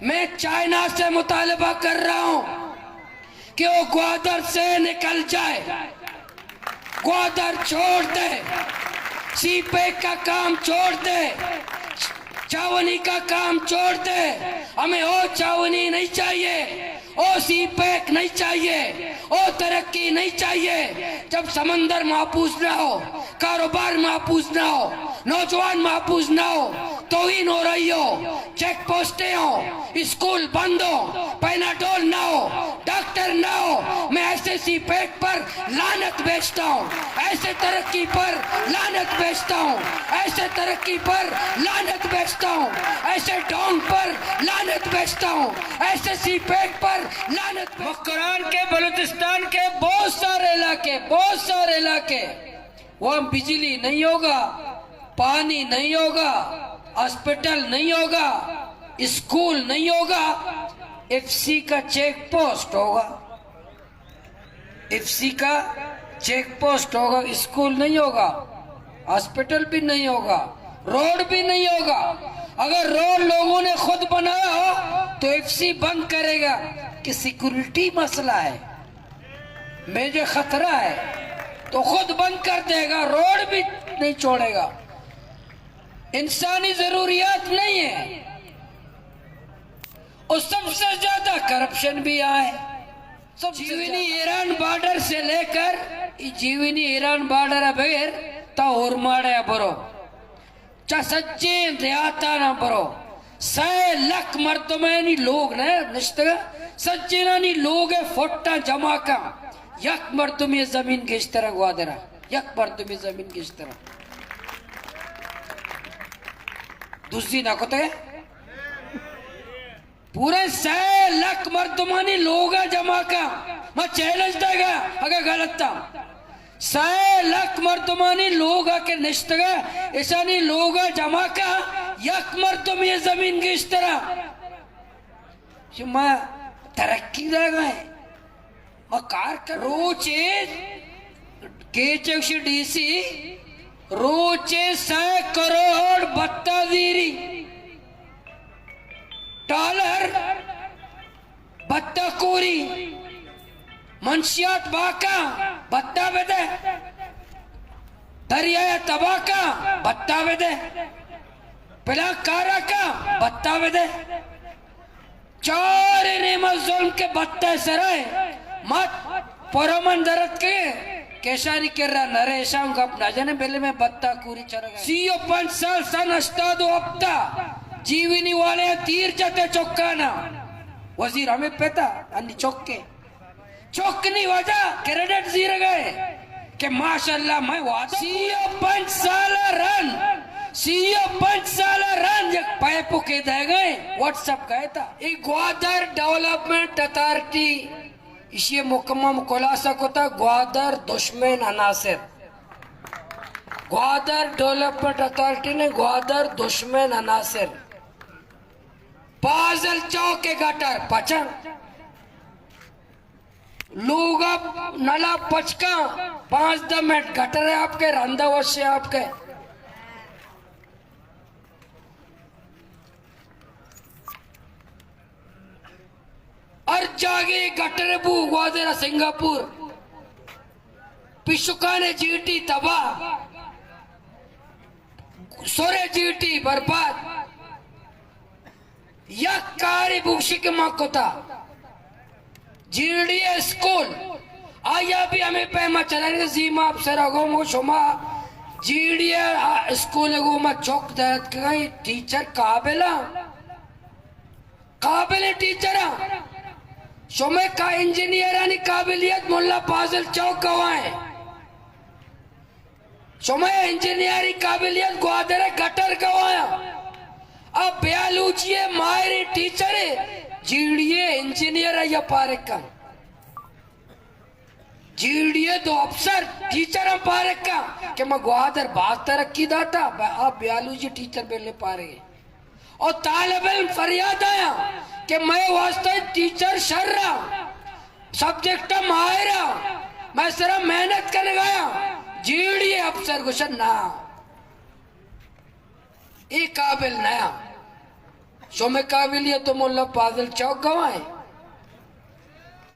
میں چائنا سے مطالبہ کر رہا ہوں کہ وہ گوادر سے نکل جائے، گوادر چھوڑ دے، سی پیک کا کام چھوڑ دے، چھاونی کا کام چھوڑ دے۔ ہمیں وہ چھاونی نہیں چاہیے، وہ سی پیک نہیں چاہیے، وہ ترقی نہیں چاہیے۔ جب سمندر محفوظ نہ ہو، کاروبار محفوظ نہ ہو، نوجوان محفوظ نہ ہو، توہین ہو رہی ہو، چیک پوسٹیں ہوں، اسکول بند ہوں، پیناڈول نہ ہو، ڈاکٹر نہ ہو، میں ایسے سی پیک پر لعنت بھیجتا ہوں، ایسے ترقی پر لعنت بھیجتا ہوں، ایسے ترقی پر لعنت بھیجتا ہوں، ایسے ڈھونگ پر لعنت بھیجتا ہوں، ایسے سی پیک پر لعنت بھیجتا ہوں۔ مکران کے، بلوچستان کے بہت سارے علاقے، بہت سارے علاقے، وہاں بجلی نہیں ہوگا، پانی نہیں ہوگا، ہاسپٹل نہیں ہوگا، اسکول نہیں ہوگا، ایف سی کا چیک پوسٹ ہوگا۔ ایف سی کا چیک پوسٹ ہوگا، اسکول نہیں ہوگا، ہاسپٹل بھی نہیں ہوگا، روڈ بھی نہیں ہوگا۔ اگر روڈ لوگوں نے خود بنایا ہو تو ایف سی بند کرے گا کہ سیکورٹی مسئلہ ہے، میجر خطرہ ہے، تو خود بند کر دے گا، روڈ بھی نہیں چھوڑے گا۔ انسانی ضروریات نہیں ہے، اور سب سے زیادہ کرپشن بھی آئے۔ جیونی ایران بارڈر سے لے کر، جیونی ایران بارڈر ءَ بگر تا اورماڑہ ءَ برو، چہ سجیں دیہاتاں برو، سئے لکھ مردمانی لوگ نہ نشتگ، سجینانی لوگ ءِ فوٹاں جمع کن، یک مردمی زمین گیشتر گوادر ءَ، یک مردمی زمین گیشتر۔ دزی نہ کتے؟ پورے سئے لکھ مردمانی لوگا جمع کا، ما چیلنج دے گا اگر غلط تا۔ سئے لکھ مردمانی لوگا کہ نشتگا، اشانی لوگا جمع کا، یک مردم یہ زمین گیشترا۔ شما ترقی دے گئے۔ ما کار کر، روچے کیچکش ڈی سی روچے سئے کروڑ بھتہ زیری، ڈالر بھتہ کوری، منشیات باکا بھتہ بدے، دریائے تباکا بھتہ بدے، پلان کارا کا بھتہ بدے۔ چار نیمہ ظلم کے بھتہ سرائے مت پرامن درت کے کیشانی کرا نرے شام گپ نہ جنے بلے میں بھتہ کوری چرگا۔ سی و پنچ سال سن ہشتاد و ہپتا جیونی والے تیر جتے چکانا۔ وزیر ہمیں پتا انی چکے چک نی وجہ کریڈٹ زیرگ ءَ کہ ماشاءاللہ میں وعدہ سی و پنچ سال رند، سی و پنچ سال رند یک پیپو کے دے گئے، واٹس اپ گئے تا۔ ای گوادر ڈیولپمنٹ اتھارٹی، اشی مکمل خلاصہ کتا گوادر دشمن عناصر۔ گوادر ڈیولپمنٹ اتھارٹی نے گوادر دشمن عناصر۔ پازل چوک کے گٹر پچن۔ لوگا نلا پچکاں، پانزدہ منٹ گٹر ہے آپ کے، رندا وش ہے آپ کے۔ ہر جاگے گٹر بو، گوادر سنگاپور، پشکان جی ٹی تباہ، سور جی ٹی برباد۔ یک کارے بگشی کہ ما کتا۔ جیڑی اسکول، آیا بھی ہمیں پیما چلن زیما افسر اگو مو شما۔ جیڑی اسکول گو ما چوک درت کئی ٹیچر قابل، قابل ٹیچر۔ شما کا انجینئرانی قابلیت ملا فاضل چوک گواہیں۔ شمئے انجینئرنگ قابلیت گوادر ءِ گٹر گوایا۔ اب بیالوجی ءِ ماہریں ٹیچر ءَ جیڑی ءِ انجینئر ءَ یا پارک کن۔ جیڑی ءِ دو افسر ٹیچر ہم پارک کن کہ ما گوادر باز ترقی داتا، اب بیالوجی ٹیچر بلے پارے۔ اور طالب علم فریاد آیا کہ مئے واسطہ ٹیچر شر آ، سبجیکٹ ماہر آ، مئے سرا محنت کنگ آیا۔ جیڑی افسر گوشن نہ، اے قابل نہ آ۔ شمئے قابلیت و ملا فاضل چوک گواہ ایں۔